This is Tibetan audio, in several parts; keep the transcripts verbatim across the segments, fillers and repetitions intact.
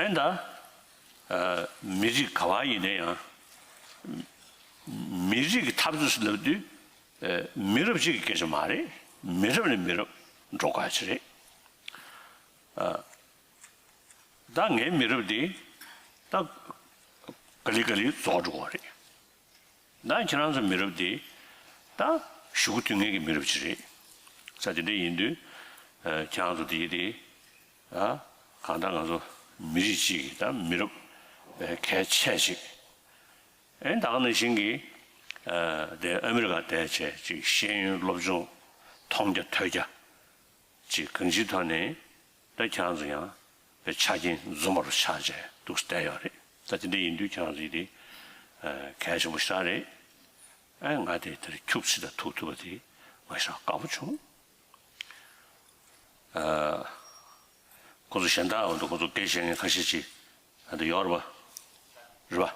ཨེ་ད། ཨ། མི་རིགས་ག་བ་ཡིན་ན་ཡང་། མི་རིགས་ཀྱི་འཐབ་རྩོད་ཟེར་ལབ་དུས། ཨ། མི་རབས་གཅིག་གི་སྐད་ཆ་མ་རེད། མི་རབས་ནས་མི་རབས་འགྲོ་དགོས་ཡ་ཅིག་རེད། ཨ། ད་ངའི་མི་རབས་འདི། ད། ག་ལེ་ག་ལེ་རྫོགས་འགྲོ་གི་རེད། ད་ཁྱེད་རང་ཚོ་མི་རབས་འདི། ད་གཞུག་གུ་ཐོན་མཁན་གྱི་མི་རབས་ཅིག་རེད། ས་དེ་འདྲ་ཡིན་དུས། ཨ། ཁྱེད་རང་ཚོ་འདི་དེ། ཨ། གང་ལྟར་ང་ཚོ་མི་རིགས་གཅིག་གི་ད་མི་རབས་གལ་ཆེ་ཅིག་ཨེ་ད་ག་ནང་བཞིན་གྱི། ཨ། དེ་ཨ་མི་རི་ཀ་བསྡད་བྱས་ཅིག་ཤེས་ཡོན་སློབ་སྦྱོང་མཐོང་རྒྱ་ཐོས་རྒྱ། ཅིག་གང་ཅིའི་ཐོག་ནས་ད་ཁྱེད་རང་ཚོ་ཡང་པའི་ཆ་རྐྱེན་འཛོམས་པ་རུ་ཆགས་བྱས་འདུག་བསྡད་ཡོད་རེད། ད་དེ་འདྲ་ཡིན་དུས་ཁྱེད་རང་ཚོ་ཡིན་དེ་གལ་ཆེན་པོ་ཞེ་དྲག་རེད། ཨེ་ང་དེ་དེར་ཁྱུག་ཙམ་ད་ཐུག་ཐུབ་པ་དེ་ང་ཞེ་དྲག་དགའ་པོ་བྱུང་། ཨ། ཁོ་ཚོ་གཞན་དག་འོན་ཏེ་ཁོ་ཚོ་སྐད་བཤད་མཁན་ཁ་ཤས་ཅིག་ཨ་ད་ཡོད་རེད་པ། རེད་པ། བྱས་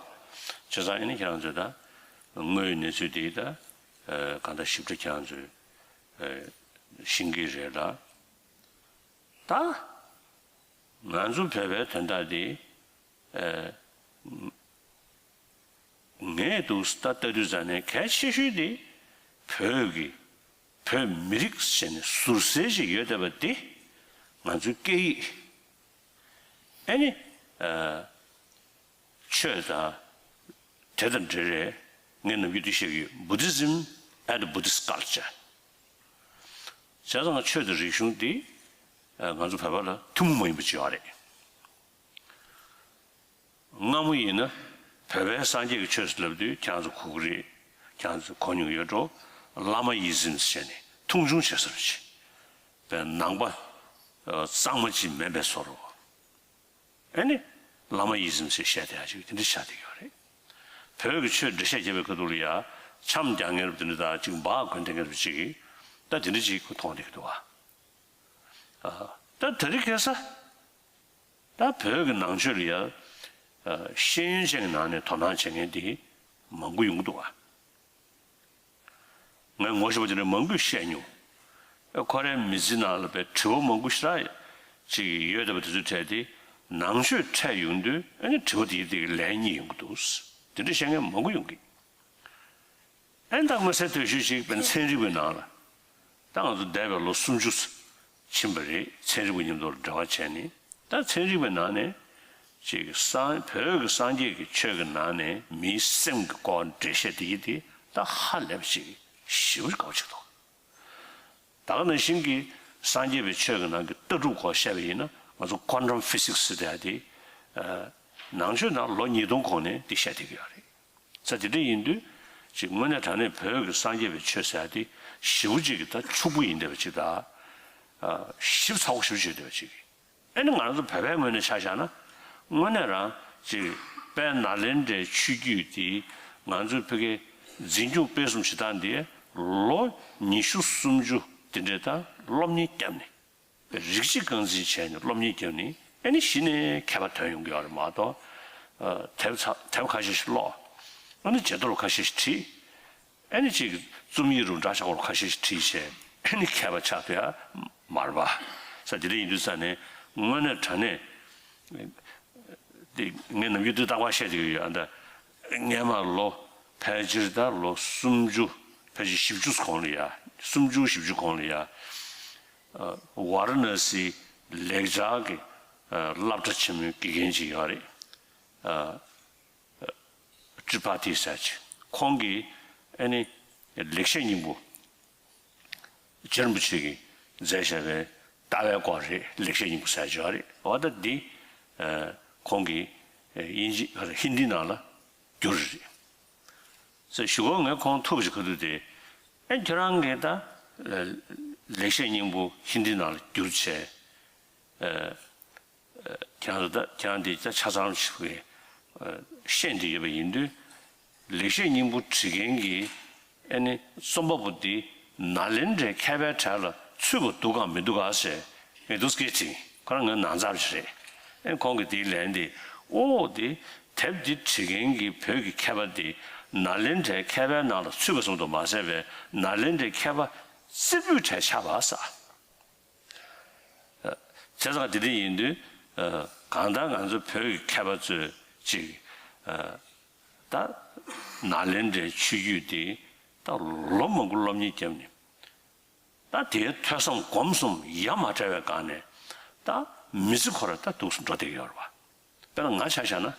ཙང་ཨེ་ནི་ཁྱེད་རང་ཚོས་ད་དངོས་ཡོད་གནས་ཚུལ་དེ་ད་གང་ལྟར་ཞིབ་ཕྲ་ཁྱེད་རང་ཚོས། ཨ། ཤེས་ཀྱི་རེད་ལ། ད། ང་ཚོ་བོད་པའི་དོན་དག་འདི། ཨ། ངས་འདུག་ད་ལྟ་དུས་ཙམ་ནས་གལ་ཆེ་ཤོས་འདི། བོད་ཀྱི། བོད་མི་རིགས་ཟེར་ནས་ཟུར་ཟའི་ཞིག་ཡོད་བསྡད་པ་འདི། ང་ཚོའི་སྐད་ཡིག་ཨེ་ནི། ཨ། ཆོས་དང་། དེ་དང་འབྲེལ་རེད། ངས་ནམ་རྒྱུན་འདི་བཤད་ཀྱི་ཡོད། Buddhism and Buddhist culture། བྱས་ཙང་ཆོས་དང་རིག་གཞུང་འདི། ཨ། ང་ཚོ་བོད་པ་ལ་ཐུན་མོང་མ་ཡིན་པ་ཅིག་ཡོད་རེད། སྔ་མོ་ཡིན་ན། བོད་པའི་སངས་རྒྱས་ཀྱི་ཆོས་ཟེར་ལབ་དུས་ཁྱེད་རང་ཚོ་གོ་གི་རེད། ཁྱེད་རང་ཚོ་གོ་མྱོང་ཡོད་འགྲོ། བླ་མ་ཡི་ཟིན་ཟེར་ནས་མཐོང་ཆུང་བྱེད་ས་རེད། བའི་ནང་པ། ཨ། གཙང་མ་ཅིག་མིན་པའི་བཟོ་འདྲ། ཨེ་ནི། བླ་མ་ཡི་ཟིན་ཟེར་བཤད་བསྡད་ཡ་ཅིག་དེ་འདྲ་ཆགས་བསྡད་ཡོད་རེད། བོད་ཀྱི་ཆོས་འགྲེལ་བཤད་བརྒྱབ་པའི་ཁ་ཐུག་ལ་ཡ། འཆམ་རྒྱག་མཁན་རབས་དེ་འདྲ་དང་ཅིག་འབག་གོན་བསྡད་མཁན་རབས་ཅིག་གིས། ད་དེ་འདྲ་ཅིག་ཁོ་མཐོང་བསྡད་ཀྱི་འདུག་ཨ། ཨ། ད་དེ་རིང་ཁ་སང་། ད་བོད་ཀྱི་ནང་ཆོས་ལ་ཡ། ཨ། ཤེས་ཡོན་ཅན་གྱི་ནང་ནས་དོ་སྣང་བྱེད་མཁན་དེ་མང་པོ་ཡོང་གི་འདུག་ཨ། ངས་ངོ་ཤེས་པ་དེ་འདྲ་མང་པོས་བཤད་མྱོང་། ཨེ། ཁོ་རའི་མི་ཚེ་ནང་ལ་པའི་དྲི་བ་མང་པོ་ཞེ་དྲག་ཅིག་ཡོད་བསྡད་པ་དེ་ཚོའི་གྲས་དེ། ནང་ཆོས་འཕྲད་ཡོང་དུས་ཨེ་ནི་དྲི་བ་དེའི་དེ་གི་ལན་རྙེད་ཡོང་གི་འདུག། དེ་འདྲ་བཤད་མཁན་མང་པོ་ཡོང་གི། ཨེ་ད་མ་ཟད་དུས་ཤུགས་ཤིག་པའི་ཚན་རིག་པའི་ནང་ལ། ད་ང་ཚོ་འདས་པའི་ལོ་སུམ་ཅུ་ཕྱིན་པ་རེད། ཚན་རིག་པ་མཉམ་དུ་འབྲེལ་བ་བྱས་ནས། ད་ཚན་རིག་པའི་ནང་ནས་ཅིག་སངས། བོད་ཀྱི་སངས་རྒྱས་ཀྱི་ཆོས་ཀྱི་ནང་ནས་མིའི་སེམས་ཀྱི་སྐོར་འགྲེལ་བཤད་དེ་ཡིན་དེ་ད་ཧ་ལས་པ་ཅིག་ཞེ་པོ་དགའ་པོ་ཅིག་འདུག། ད་ག་ནང་བཞིན་གྱི་སངས་རྒྱས་པའི་ཆོས་ཀྱི་ནང་གི་ལྟ་གྲུབ་སྐོར་བཤད་པ་ཡིན་ན་ང་ཚོ་quantum physics་ཟེར་བསྡད་དེ། ཨ། ནང་ཆོས་ནང་ལོ་ཉིས་སྟོང་གོང་ནས་འདི་བཤད་བསྡད་ཀྱི་ཡོད་རེད། ས་དེ་འདྲ་ཡིན་དུས། ཅིག་དངོས་གནས་དྲང་གནས་བོད་ཀྱི་སངས་རྒྱས་པའི་ཆོས་ཟེར་ཡ་དེ་ཞེ་པོ་ཅིག་གི་ད་ཕྱུག་པོ་ཡིན་བསྡད་པ་ཅིག་དང་། ཨ། ཞིབ་ཚགས་པོ་ཞེ་པོ་ཅིག་ཡོད་བསྡད་པ་ཅིག། ཨེ་ནི་ང་ཚོ་བོད་པའི་ངོས་ནས་ཆ་བཞག་ན། དངོས་གནས་རང་ཅིག་དཔལ་ནཱ་ལེནྡྲའི་ཆོས་བརྒྱུད་དེ་ང་ཚོའི་བོད་ཀྱི་འཛིན་སྐྱོང་སྤེལ་གསུམ་བྱེད་སྟངས་འདི་ལོ་ཉི་ཤུ་སུམ་ཅུ་དེ་འདྲའི་ད་སློབ་གཉེར་བརྒྱབ་ནས། རིགས་གཅིག་རྐང་འཛིན་བྱས་ནས་སློབ་གཉེར་བརྒྱབ་ནས་ཨེ་ནི་གཞི་ནས་མཁས་པ་ཐོན་ཡོང་གི་ཡོད་རེད་མ་གཏོགས། ཨ། དེབ་ཚ། དེབ་ཁ་ཤས་ཤིག་ཀློག། ཨ་ནི་བརྗེད་ཐོ་ཁ་ཤས་ཤིག་བྲིས། ཨེ་ནི་ཅིག་རྩོམ་ཡིག་རུ་འདྲ་ཆགས་པོ་ཁ་ཤས་ཤིག་བྲིས་བྱས་ཨེ་ནི་མཁས་པ་ཆགས་ཐུབ་ཡ་མ་རེད་པ། ས་དེ་འདྲ་ཡིན་དུས་ས་ནས་དངོས་གནས་དྲང་གནས། དེ་ངས་ནམ་རྒྱུན་དུས་རྟག་པར་བཤད་བསྡད་ཀྱི་ཡོད། ཨ། ད་སྔས་མ་ལོ་ཕལ་ཆེར་ད་ལོ་སུམ་ཅུ། ཕལ་ཆེར་བཞི་བཅུ་གོང་ལ་ཡ། སུམ་ཅུ་བཞི་བཅུ་གོང་ལ་ཡ། ཨ། ཝཱ་ར་ཎ་སིའི་ལེགས་སྦྱར་གྱི། ཨ། སློབ་གྲྭ་ཆེན་མོའི་དགེ་རྒན་ཅིག་ཡོད་རེད། ཨ། ཏྲི་པ་ཐི་ཟེར་ཅིག། ཁོང་གིས་ཨ་ནི་ལེགས་བཤད་སྙིང་པོ། རྗེ་རིན་པོ་ཆེ་གིས་མཛད་བཞག་པའི་ལྟ་བའི་སྐོར་རེད། ལེགས་བཤད་སྙིང་པོ་ཟེར་ཅིག་ཡོད་རེད། འོ་ད་འདི། ཨ། ཁོང་གིས་དབྱིན་ཇི། ཧིན་དི་ནང་ལ་བསྒྱུར་རེད། ཟེར་ཞུ་གོ། ངས་ཁོང་ཐུག་པ་ཞིག་ག་དུས་དེ། ཨེ། ཁྱོད་རང་གིས་ད་ལེགས་བཤད་སྙིང་པོ་ཧིན་དི་ནང་ལ་བསྒྱུར་བྱས། ཨ། ཁྱེད་རང་ཚོ་ད་ཁྱེད་རང་འདི་ད་ཆ་ཚང་ཞིག་གི་ཤེས་འདི་ཡོད་པ་ཡིན་དུས། ལེགས་བཤད་སྙིང་པོ་བྲིས་མཁན་གྱི་ཨ་ནི་རྩོམ་པ་པོ་འདི་ནཱ་ལེནྡྲའི་མཁས་པའི་གྲས་ལ་ཚུད་པ་འདུག་གམ་མི་འདུག་ག་ཟེར་ངས་འདུག་སྐད་དྲིས། ཁོ་རང་ངའི་ནང་ཚབ་ཞིག་རེད། ཨེ། ཁོང་གིས་འདིའི་ལན་འདི། ཨོ། འདི་དེབ་འདི་བྲིས་མཁན་གྱི་བོད་ཀྱི་མཁས་པ་འདི་ནཱ་ལེནྡྲའི་མཁས་པའི་ནང་ལ་ཚུད་པ་ཙམ་དུ་མ་ཟད་པའི་ནཱ་ལེནྡྲའི་མཁས་པ་རྩེ་ཕུད་གྲས་ཆགས་པ་ཟེར། བྱས་ཙང་དེ་འདྲ་ཡིན་དུས། གང་ལྟར་ང་ཚོ་བོད་ཀྱི་མཁས་པ་ཚོས་ཅིག་ད་ནཱ་ལེནྡྲའི་ཆོས་བརྒྱུད་དེ་ད་ལོ་མང་པོ་སློབ་གཉེར་བརྒྱབ་ནས། ད་དེའི་ཐོས་བསམ་སྒོམ་གསུམ་ཡ་མ་བྲལ་བའི་སྒང་ནས་ད་མི་ཚེ་ཁོ་ར་ད་འདུག་སེ་འགྲོ་བསྡད་ཀྱི་ཡོད་རེད་པ། དཔེར་ན་ང་ཆ་བཞག་ན།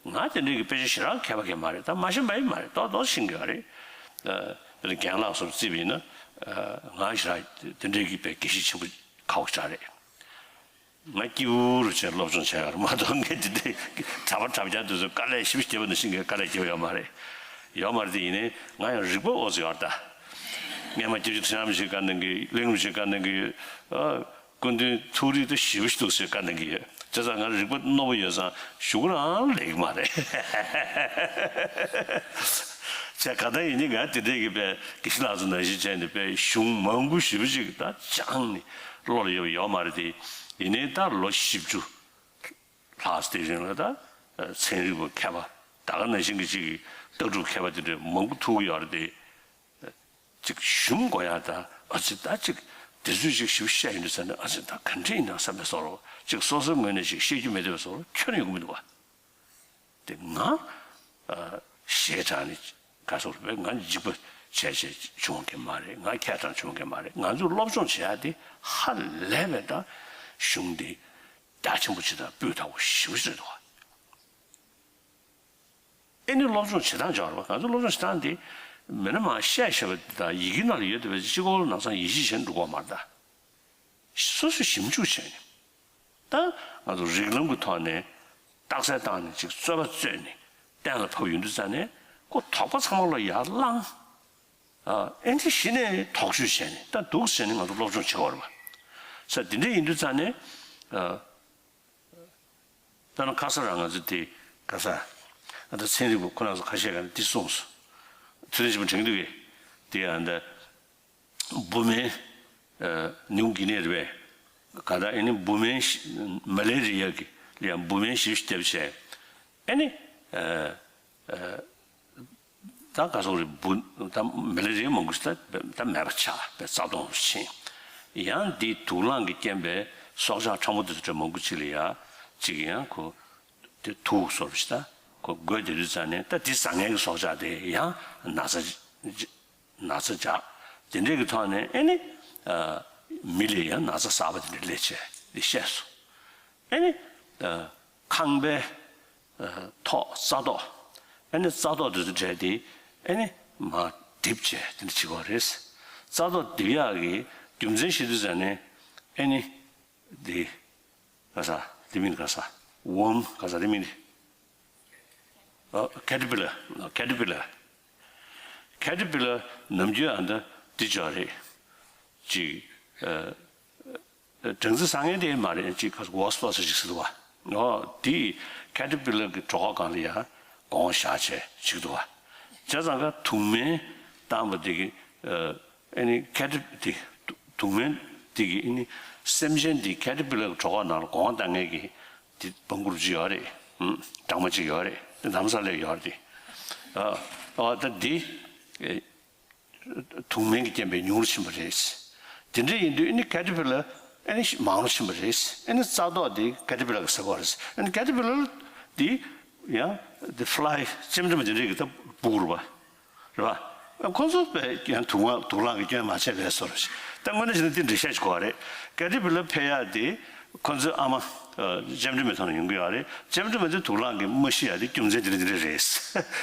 ང་དེ་འདྲའི་གི་དཔེ་ཆ་ཞེ་དྲག་མཁས་པ་གང་ཡང་མ་རེད། ད་མ་ཤེས་པ་ཡང་མ་རེད། ཏོག་ཏོག་ཤེས་ཀྱི་ཡོད་རེད། ཨ། དཔེར་ན་རྒན་ལགས་སོགས་བརྩིས་པ་ཡིན་ན། ཨ། ང་ཞེ་དྲག་དེ་འདྲའི་གི་དཔེ་དགེ་བཤེས་ཆེན་པོ་ཁག་པོ་ཞེ་དྲག་རེད། ང་སྐྱིད་པོ་རུ་བྱས་སློབ་སྦྱོང་བྱས་ཡོད་རེད་མ་གཏོགས། ངས་དེ་འདྲའི་གྲྭ་པ་གྲྭ་རྐྱང་དེ་ཚོས་དཀའ་ལས་ཞེ་པོ་བརྒྱབ་པ་ནང་བཞིན་གྱི་དཀའ་ལས་བརྒྱབ་ཡོད་མ་རེད། ཡོད་མ་རེད་དེ། ཡིན་ནའི་ང་ཡང་རིག་པ་ཨོ་ཙི་ཡོད་རེད་ད། སྔས་མ་སྐྱབས་རྗེ་ཁྲི་རིན་པོ་ཆེས་བཀའ་གནང་གི། གླིང་རིན་པོ་ཆེས་བཀའ་གནང་གི་ཡོད། ཨ། སྐུ་མདུན་ཐུགས་རིག་ཏུ་ཞེ་པོ་ཞིག་འདུག་ཟེར་བཀའ་གནང་གི་ཡོད། བྱས་ཙང་ང་རིག་པ་རྣོ་པོ་ཡོད་ཙང་གཞུང་རང་ལས་ཀྱི་མ་རེད། བྱས་གང་ལྟར་ཡིན་ནའི་ང་དེ་འདྲའི་གི་དཔེ་དགེ་བཤེས་ལགས་ཚོ་ནང་བཞིན་བྱས་ནས་དཔེ་གཞུང་མང་པོ་ཞེ་པོ་ཅིག་ད་སྦྱངས་ནས་བློ་ལ་ཡོད་པ་ཡོད་མ་རེད་དེ། ཡིན་ནའི་ད་ལོ་བཞི་བཅུ་ལྷག་ཙམ་དེ་རིང་ལ་ད་ཚན་རིག་པ་མཁས་པ་ད་ག་ནང་བཞིན་གྱི་ཅིག་ལྟ་གྲུབ་མཁས་པ་དེ་འདྲ་མང་པོ་ཐུག་གི་ཡོད་རེད་དེ། ཅིག་གཞུང་གོ་ཡ་ད། ཨ་ཙི་ད་ཅིག་དེ་ཚོས་ཅིག་ཞིབ་བཤད་ཡིན་དུས་ཙང་ནས། ཨ་ཙི་ད་ག་འདྲ་ཡིན་ན་བསམ་པའི་བཟོ་འདྲ། ཅིག་སོ་སོའི་ངོས་ནས་ཅིག་བཤད་རྒྱུ་མེད་བསྡད་པའི་བཟོ་འདྲ་ཁྱོན་ནས་ཡོང་གི་མི་འདུག་བ། དེ་ང་ཨ་ཞེ་དྲག་ནས་ག་སོགས་རེད་པས། ང་འཇིགས་པ་བྱས་བྱས་བྱུང་མཁན་མ་རེད། ང་མཁས་དྲགས་བྱུང་མཁན་མ་རེད། ང་ཚོས་སློབ་སྦྱོང་བྱེད་ཡ་དེ་ཧ་ལས་པའི་ད་གཞུང་དེ་རྒྱ་ཆེན་པོ་ཅིག་དང་སྤུས་དག་པོ་ཞེ་པོ་ཅིག་རེད་འདུག་བ། ཨེ་ནི་སློབ་སྦྱོང་བྱེད་སྟངས་སྦྱོར་བ། ང་ཚོ་སློབ་སྦྱོང་བྱེད་སྟངས་འདི་མི་སྣ་མང་བཤད་བཤད་པ་འདི་དང་ཡི་གེ་ནང་ལ་ཡོད་བསྡད་པའི་གཅིག་པོ་ལ་ནང་སང་ཡིད་ཆེས་བྱས་འགྲོ་གི་མ་རེད་ད། སོ་སོས་ཞིབ་འཇུག་བྱས་ནས། ད་ང་ཚོ་རིགས་ལམ་གྱི་ཐོག་ནས་རྟགས་གསལ་བཏང་ནས་ཅིག་རྩོད་པ་རྩོད་ནས་གཏན་ལ་ཕབ་ཡོང་དུས་ཙང་ནས་ཁོ་དོགས་པ་ཚང་མ་ལ་ཡར་བསླངས། ཨ། ཨེ་འདི་གཞི་ནས་དོགས་གཅོད་བྱས་ནས་ད་འདུག་ཟེར་ནས་ང་ཚོ་སློབ་སྦྱོང་བྱེད་དགོས་རེད་པ། ས་འདི་འདྲ་ཡིན་དུས་ཙང་ནས། ཨ། ད་ནི་ཁ་སང་རང་ང་ཚོ་དེ་ག་ས་ཨ་ད་ཚན་རིག་པ་ཁོ་རང་ཚོ་ཁ་ཤས་ཀྱིས་འདི་གསུངས་སོང་། ཚུལ་ཁྲིམས་ཆེན་པོ་དྲན་གྱི་འདུག་གས། དེ་ཡང་འདི་བུད་མེད་ཨ་ནིའུ་གི་ནི་རེད་པས། ག་ད་ཨེ་ནི་བུད་མེད་ཤི་མ་ལེ་རི་ཡ་གི་ལ་ཡང་བུད་མེད་ཞིབ་ཞིབ་བལྟས་བྱས། ཨེ་ནི་ཨ་ཨ། ད་ག་སོག་རེད་འབུ་ད་མེ་ལེ་རི་ཡ་མང་པོ་ཞིག་ད་ད་མེད་པ་ཆགས་པའི་རྩ་སྟོངས་སུ་ཕྱིན། ཡང་འདིའི་དུག་རླངས་ཀྱི་རྐྱེན་པས་སྲོག་ཆགས་ཕྲ་མོ་དེ་ཚོ་གྲས་མང་པོ་ཅིག་ལ་ཡ་ཅིག་ཡང་ཁོ་དེ་དུག་སོགས་ཞིག་ད་ཁོ་འགོས་དེ་དུས་ཙང་ནས་ད་དེ་ཟ་མཁན་གྱི་སྲོག་ཆགས་དེ་ཡང་ན་ཚ་ན་ཚ་འཇགས། དེ་འདྲས་ཀྱི་ཐོག་ནས་ཨེ་ནི་མི་ལ་ཡང་ན་ཚ་གསར་པ་དེ་འདྲ་སླེབས་བྱས་འདི་བཤད་སོང་། ཨེ་ནི་ཁང་པའི་ཐོག་རྩ་ཏོག་ཨེ་ནི་རྩ་ཏོག་དེ་ཚོ་བྲལ་ཏེ་ཨེ་ནི་མར་རྡིབ་བྱས་དེ་འདྲ་བྱེད་དགོས་རེད། རྩ་ཏོག་རྡིབ་ཡག་གི་རྒྱུ་མཚན་ཤེས་དུས་ཙང་ནས་ཨེ་ནི་འདི་ག་ས་འདི་མིན་ག་ས་ཝོམ་ག་ས་འདི་མིན་འདི། ཨ། ཁེ་ཊར་པི་ལར། ཁེ་ཊར་པི་ལར། ཁེ་ཊར་པི་ལར་ནམ་རྒྱུན་ཨ་འདི་འདི་ཅོག་རེད། ཅིག་ཨ། སྦྲང་རྩི་ཟ་མཁན་དེ་མ་རེད། ཅིག་ཁ་ཝོ་སི་པོ་སི་ཅིག་ཟེར་འདུག་བ། ཨོ་དེ་ཁེ་ཊར་པི་ལར་གྱི་གྲོད་ཁོག་སྒང་ལ་ཡ་གོང་བཞག་བྱས་ཅིག་འདུག་བ། བྱས་ཙང་ཀ་དུག་སྨན་བཏང་བ་དེ་གི་ཨ། ཨེ་ནི་ཁེ་ཊར་དེ་དུག་སྨན་དེ་གི་ཨེ་ནི་སེམས་ཅན་དེ་ཁེ་ཊར་པི་ལར་གྱི་གྲོད་ཁོག་ནང་ལ་གོང་བཏང་མཁན་གྱི་དེ་བང་གུར་ཅིག་ཡོད་རེད། ཨུམ། སྦྲང་མ་ཅིག་ཡོད་རེད། དེ་ལམ་སང་སླེབས་ཡོད་རེད། ཨ། ཨ་ད་དེ་ཨེ། དུག་སྨན་གྱི་རྐྱེན་པས་ཉུང་རུ་ཕྱིན་པ་རེད། དེ་འདྲ་ཡིན་དུས་ཨེ་ནི་ཁེ་ཊར་པི་ལར་ཨེ་ནི་མང་རུ་ཕྱིན་པ་རེད། ཨེ་ནི་རྩ་ཏོག་དེ་ཁེ་ཊར་པི་ལར་གྱི་ཟེར་གྱི་ཡོད་རེད། ཨེ་ནི་ཁེ་ཊར་པི་ལར་དེ་ཡང་དེ་ཕི་ལའི་ལྕེབ་འགྲམ་དེ་འདྲ་གི་ད་སྤུ་གུ་རེད་པ། རེད་པ། ཁོ་ཚོ་དཔེ་ཡང་དུག་དུག་རླངས་ཀྱི་སྐྱོན་མ་བྱས་པའི་བཟོ་འདྲ་ཞིག་ད་དངོས་གནས་བྱས་ན་དེ་འགྲེལ་བཤད་ཅིག་དགོས་པ་རེད། ཁེ་ཊར་པི་ལར་འཕེལ་ཡག་དེ་ཁོ་ཚོའི་ཨ་མ་ལྕེབ་འགྲམ་མའི་ཐོག་ནས་ཡོང་གི་ཡོད་རེད། ལྕེབ་འགྲམ་མ་དེ་དུག་རླངས་ཀྱིས་མ་ཤི་ཡག་དེ་རྒྱུ་མཚན་དེ་འདྲ་དེ་འདྲ་རེད།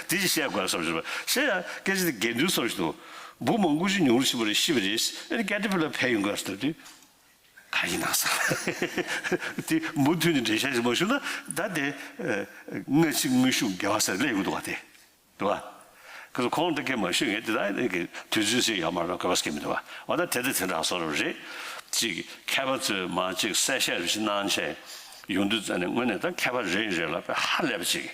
དེ་ཅིག་བཤད་དགོས་བཟོ་འདྲ་ཞིག་རེད་པ། བཤད་ཡག་སྐད་ཆ་དེ་འགལ་འདུ་བཟོ་འདྲ་ཞིག་འདུག་འབུ་མང་པོ་ཞིག་ཉུང་རུ་ཕྱིན་པ་རེད། ཤི་བ་རེད། ཨ་ནི་ཁེ་ཊར་པི་ལར་འཕེལ་ཡོང་གི་ཡོད་རེད་ཟེར་དུས། ག་ཡིན་ན་ཟེར། དེ་མུ་མཐུད་ནས་འགྲེལ་བཤད་ཞིག་མ་ཞུས་ན་ད་དེ་སྔ་ཕྱི་དངོས་ཤུགས་འགལ་བ་ཟེར་སླེབས་ཡོང་གི་འདུག་བ་དེ། འདུག་བ། ཁོ་ཚོ་ཁོང་དེ་སྐད་མ་ཞུས། ངས་དེ་དག་གི་དུས་ཚོད་ཟིན་ཡོད་མ་རེད། གོ་བ་སྐད་མི་འདུག་བ། འོ་ད་དེ་དེ་དེ་འདྲ་བཟོ་འདྲ་རེད། ཅིག་མཁས་པ་ཚོས་མར་ཅིག་གསལ་བཤད་རེ་ཞིག་གནང་བྱས་ཡོང་དུས་ཙང་ནས་དངོས་གནས་ད་མཁས་པ་རེ་རེ་ལ་དཔེ་ཧ་ལས་པ་ཅིག་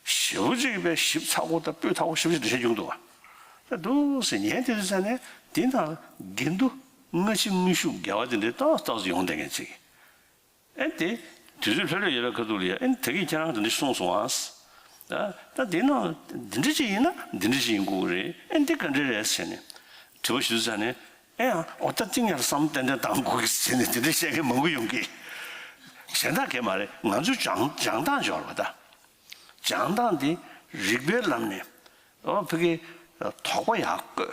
ཞེ་པོ་ཅིག་དཔེ་ཞིབ་ཚགས་པོ་དང་སྤུས་དག་པོ་ཞེ་པོ་ཅིག་འགྲེལ་བཤད་བྱུང་འདུག་བ། ད་འདུག་སེ་ཉན་དེ་དུས་ཙང་ནས་དེ་ནང་འགལ་འདུ་སྔ་ཕྱི་དངོས་ཤུགས་འགལ་བ་དེ་འདྲའི་ཏོག་ཏོག་ཙམ་ཡོང་བསྡད་མཁན་ཅིག་ཨེ་དེ་དུས་ཚོད་ལྷོད་ལྷོད་ཡོད་པའི་ཁ་ཐུག་ལ་ཡ། ཨེ་ད་གིན་ཁྱེད་རང་དེ་འདྲ་གསུངས་སོང་ཨ། ད་ད་དེ་ནང་འདི་འདྲ་ཅིག་ཡིན་ན་འདི་འདྲ་ཅིག་ཡིན་དགོས་ཀྱི་རེད། ཨེ་འདི་ག་འདྲ་རེད་ཟེར་ནས་དྲི་བ་ཞུ་ཙང་ནས། ཨེ་ཡང་འོ་ད་ཏིང་ཡར་བསམ་ཏན་ཏན་བཏང་དགོས་ཀྱི་ཟེར་ནས་དེ་འདྲ་བཤད་མཁན་མང་པོ་ཡོང་གི། གཞན་དག་གས་མ་རེད། ང་ཚོའི་སྦྱང་སྦྱང་སྟངས་སྦྱོར་བ་དང་། སྦྱང་སྟངས་འདི་རིགས་པའི་ལམ་ནས་ཨོ་ཕ་གི་དོགས་པ་ཡག་བཀོད།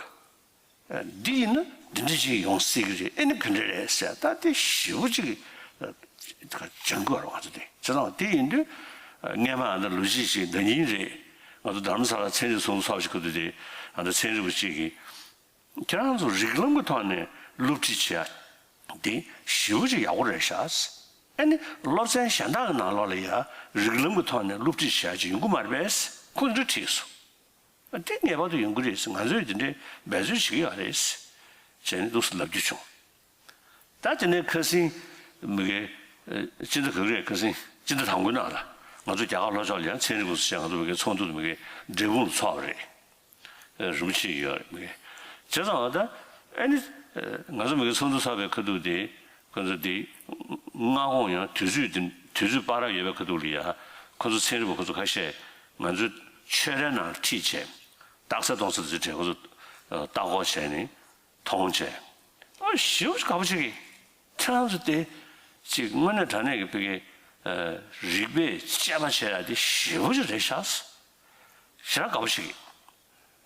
འདི་ཡིན་ན་འདི་འདྲ་ཅིག་ཡོང་སྲིད་ཀྱི་རེད། ཨེ་ནི་ག་འདྲ་རེད་ཟེར། ད་དེ་ཞེ་པོ་ཅིག་སྦྱང་དགོས་རེད་ང་ཚོ་དེ། བྱས་ཙང་དེ་ཡིན་དུས་སྔས་མ་ཨ་ད་ལོ་གཅིག་ཅིག་ཟླ་ཉིན་རེད། ང་ཚོ་རྡ་རམ་ས་ལ་ཚན་རིག་ཚོགས་འདུ་ཚོགས་ཞིག་ག་དུས་དེ་ཨ་ད་ཚན་རིག་པ་གཅིག་གིས། ཁྱེད་རང་ཚོ་རིགས་ལམ་གྱི་ཐོག་ནས་སློབ་ཁྲིད་བྱེད་ཡ་འདི་ཞེ་པོ་ཅིག་ཡག་པོ་རེད་ཤག། ཨ་ནི་སློབ་ཚན་གཞན་དག་གི་ནང་ལོགས་ལ་ཡ་རིགས་ལམ་གྱི་ཐོག་ནས་སློབ་ཁྲིད་བྱེད་ཡ་ཅིག་ཡོང་གི་མ་རེད་པས། ཁོང་ཚོས་དྲིས་སོང་། ཨ་འདི་ངེས་པར་དུ་ཡོང་གི་རེད། ང་ཚོས་འདི་འདྲའི་འབད་རྩོལ་བྱེད་ཀྱི་ཡོད་རེད་ཟེར་ནས་འདུག་སེ་ལབ་རྒྱུ་བྱུང་། ད་དེ་ནས་ཁ་སང་མི་གའི་སྤྱི་ཟླ་ག་གི་རེད། ཁ་སང་སྤྱི་ཟླ་དང་པོའི་ནང་ལ་ང་ཚོ་རྒྱ་གར་ལྷོ་ཕྱོགས་ལ་ཡང་ཚན་རིག་པ་ཚོ་བྱས་ང་ཚོ་མི་གའི་ཚོགས་འདུ་དུ་མི་གའི་འབྲས་སྤུངས་ལ་ཚོགས་པ་རེད། རིན་པོ་ཆེ་ཡོད་རེད་མི་གའི། བྱས་ཙང་ད་ཨ་ནི་ང་ཚོ་མི་གའི་ཚོགས་འདུ་ཚོགས་པའི་ཁ་ཐུག་དེ་ཁོ་ཚོ་དེ་སྔ་དགོང་ཡང་དུས་ཚོད་དེ་དུས་ཚོད་བར་ཡོད་པའི་ཁ་ཐུག་ལ་ཡ་ཁོ་ཚོ་ཚན་རིག་པ་ཁོ་ཚོ་ཁ་ཤས་ང་ཚོའི་ཆོས་རའི་ནང་ཁྲིད་བྱས། རྟགས་གསལ་གཏོང་ས་དེ་ཚོའི་གྲས་ཁོ་ཚོ་ལྟ་སྐོར་བྱས་ནས། མཐོང་བྱས། ཨ་ཞེ་པོ་ཅིག་དགའ་པོ་བྱེད་ཀྱི། ཁྱེད་རང་ཚོ་དེ་ཅིག་དངོས་གནས་དྲང་གནས་ཀྱི་ཕ་གི་རིག་པས་དཔྱད་པ་བྱེད་ཡ་དེ་ཞེ་པོ་ཅིག་རེད་ཤག། ཞེ་དྲག་དགའ་པོ་བྱེད་ཀྱི།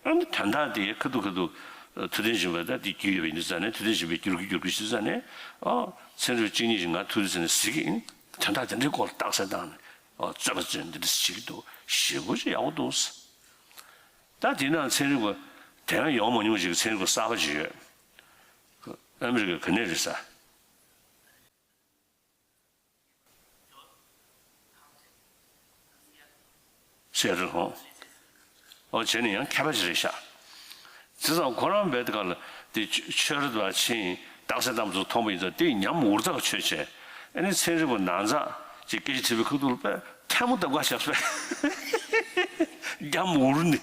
ཨ་ནི་དོན་དག་དེ་ཁ་ཐུག་ཁ་ཐུག་ཐུབ་བསྟན་སྦྱིན་པ་ད་དེ་རྒྱུས་ཡོད་པ་ཡིན་དུས་ཙང་ནས། ཐུབ་བསྟན་སྦྱིན་པའི་རྒྱུར་གྱི་རྒྱུར་གྱི་ཞུས་ཙང་ནས། ཨ་ཚན་རིག་གཅིག་གཉིས་ཤིག་ང་ཐུག་དུས་ཙང་ནས་ཟེར་གྱི་ཡིན། དོན་དག་དེ་འདྲའི་སྐོར་ལ་རྟགས་གསལ་བཏང་ནས། ཨ་རྩོད་པ་རྩོད་འདི་འདྲ་བྱེད་ཀྱི་འདུག། ཞེ་པོ་ཅིག་ཡག་པོ་འདུག། ད་དེ་ནང་ཚན་རིག་པ་དེ་ཡང་ཡོང་མ་མྱོང་ཞིག་གི་ཚན་རིག་པ་གསར་པ་ཞིག་ཡོད། ཨ་མི་རི་ཀའི་ག་ནས་རེད་ས། སེ་ཊལ་ཧོང་། ཨོ་བྱས་ནས་ཡང་མཁས་པ་ཞིག་རེད་ཤག། བྱས་ཙང་ཁོ་རང་བས་དེ་ག་ལ་དེ་ཆོས་ར་དུ་ཕྱིན། རྟགས་གསལ་གཏམ་ཚོ་མཐོང་པ་ཡིན་ཙང་དེ་ཉམས་འུར་ཐག་ཆོད་བྱས། ཨ་ནི་ཚན་རིག་པ་ནང་ཚགས་ཀྱི་སྐད་ཆ་དྲིས་པའི་ཁུག་ཐུག་ལ་དཔེ་ཐལ་མོ་བརྡབ་ག་བཞག་པས། ཉམས་འུར་ནི།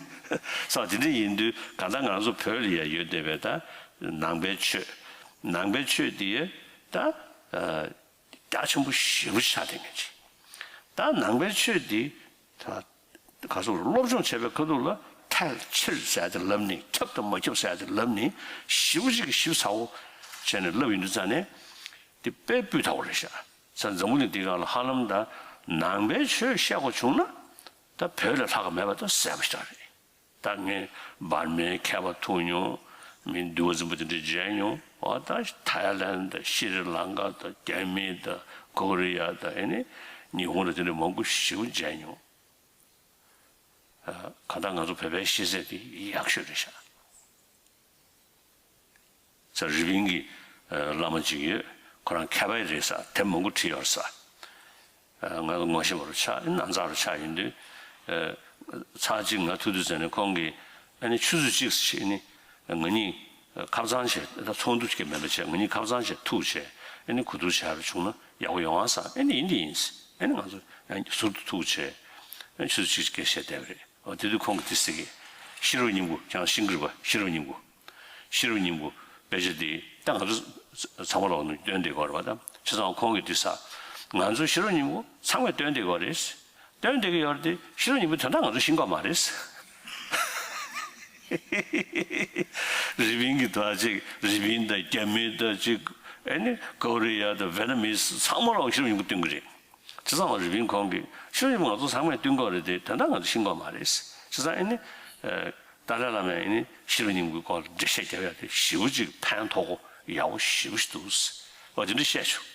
ས་དེ་འདྲ་ཡིན་དུས་གང་ལྟར་ང་ཚོ་བོད་ལ་ཡ་ཡོད་བསྡད་པའི་ད་ནང་པའི་ཆོས། ནང་པའི་ཆོས་དེ་ད་རྒྱ་ཆེན་པོ་ཞེ་པོ་ཆགས་བསྡད་མཁན་ཅིག། ད་ནང་པའི་ཆོས་དེ་ད་ག་ཚོད་སློབ་སྦྱོང་བྱས་པའི་ཁ་ཐུག་ལ་ཐལ་ཕྱིར་ཟེར་ཡ་དེ་ལབ་ནས། ཁྱབ་དང་མ་ཁྱབ་ཟེར་ཡ་དེ་ལབ་ནས། ཞེ་པོ་ཅིག་གི་ཞིབ་ཚགས་པོ་བྱས་ནས་ལབ་ཡོང་དུས་ཙང་ནས་དེ་དཔེ་སྤུས་དག་པོ་རེད་ཤག། ས་འཛམ་བུ་གླིང་འདིའི་སྒང་ལ་ཧ་ལམ་ད་ནང་པའི་ཆོས་བཤད་དགོས་བྱུང་ན་ད་བོད་ལས་ལྷག་ག་མེད་པ་ད་གསལ་པོ་ཞེ་དྲག་རེད། ད་ངས་འབར་མའི་མཁས་པ་ཐུག་མྱོང་། མི་འདུལ་བ་འཛིན་པ་དེ་འདྲ་མཇལ་མྱོང་། འོ་ད་ཐའི་ལན་དང་ཤྲི་ལང་ཀ་དང་རྒྱ་མི་དང་ཀོ་རི་ཡ་དང་ཨེ་ནི་ཉི་ཧོང་དང་དེ་འདྲ་མང་པོ་ཞེ་པོ་མཇལ་མྱོང་། གང་ལྟར་ང་ཚོ་བོད་པའི་ཤེས་ཚད་དེ་ཡག་ཤོས་རེད་ཤག། ས་རི་པིན་གྱི་བླ་མ་ཅིག་ཡོད། ཁོ་རང་མཁས་པ་རེད་ས། དེབ་མང་པོ་བྲིས་ཡོད་ས། ང་ངོ་ཤེས་པ་རུ་ཆགས། ཨེ་ནི་ན་ཚ་རུ་ཆགས་ཡིན་དུས། ཚར་གཅིག་ང་ཐུག་དུས་ཙམ་ནས་ཁོང་གིས་ཨ་ནི་ཆུ་ཚོད་གཅིག་ཙམ་ཞིག་ནི་ང་གཉིས་ཁ་སང་བྱས། ད་ཚོགས་འདུ་ཞིག་མིན་པ་བྱས། ང་གཉིས་ཁ་སང་བྱས་ཐུག་བྱས། ཨ་ནི་གོ་བསྡུར་བྱས་རུ་བྱུང་ན་ཡག་པོ་ཡོང་ཨ་ས། ཨ་ནི་ཡིན་དེ་ཡིན། ཨ་ནི་ང་ཚོ་ཡང་ཟུར་དུ་ཐུག་བྱས། ཨ་ནི་ཆུ་ཚོད་གཅིག་ཙམ་བཤད་བསྡད་པ་རེད། འོ་དེ་དུས་ཁོང་གིས་དེ་ཟེར་གི། ཤེས་རབ་སྙིང་པོ། ཁྱེད་རང་ཤེས་ཀྱི་རེད་པ། ཤེས་རབ་སྙིང་པོ། ཤེས་རབ་སྙིང་པོ་དཔེ་ཆ་འདི་ད་ང་ཚོ་ཚང་མ་ལོག་ནས་སྟོན་བསྡད་ཀྱི་ཡོད་རེད་པ། ད་བྱས་ཙང་ཁོང་གིས་འདི་ཟེར། ང་ཚོ་ཤེས་རབ་སྙིང་པོ་ཚང་མས་སྟོན་བསྡད་ཀྱི་ཡོད་རེད། སྟོན་བསྡད་ཀྱི་ཡོད་རེད་དེ། ཤེས་རབ་སྙིང་པོའི་དོན་དག་ང་ཚོས་ཤེས་ཀྱི་ཡོད་མ་རེད། རི་པིན་གྱི་དོན་དག་ཅིག། རི་པིན་དང་རྒྱ་མི་དང་ཅིག། ཨེ་ནི་ཀོ་རི་ཡ་དང་ཝེ་ཏ་མིས་ཚང་མ་ལོག་ཤེས་རབ་སྙིང་པོ་སྟོན་གྱི་རེད། བྱས་ཙང་རི་པིན་ཁོང་གིས་ཤེས་རབ་སྙིང་པོ་ང་ཚོ་ཚང་མས་སྟོན་གྱི་ཡོད་རེད་དེ། དོན་དག་ང་ཚོས་ཤེས་ཀྱི་ཡོད་མ་རེད། བྱས་ཙང་ཨེ་ནི་ཏཱ་ལའི་བླ་མས་ཨེ་ནི་ཤེས་རབ་སྙིང་པོའི་སྐོར་ལ་འགྲེལ་བཤད་རྒྱབ་ཡ་དེ་ཞེ་པོ་ཅིག་ཕན་ཐོགས་པོ་ཡག་པོ་ཞེ་པོ་ཞིག་འདུག། འོ་དེ་འདྲ་བཤད་བྱུང་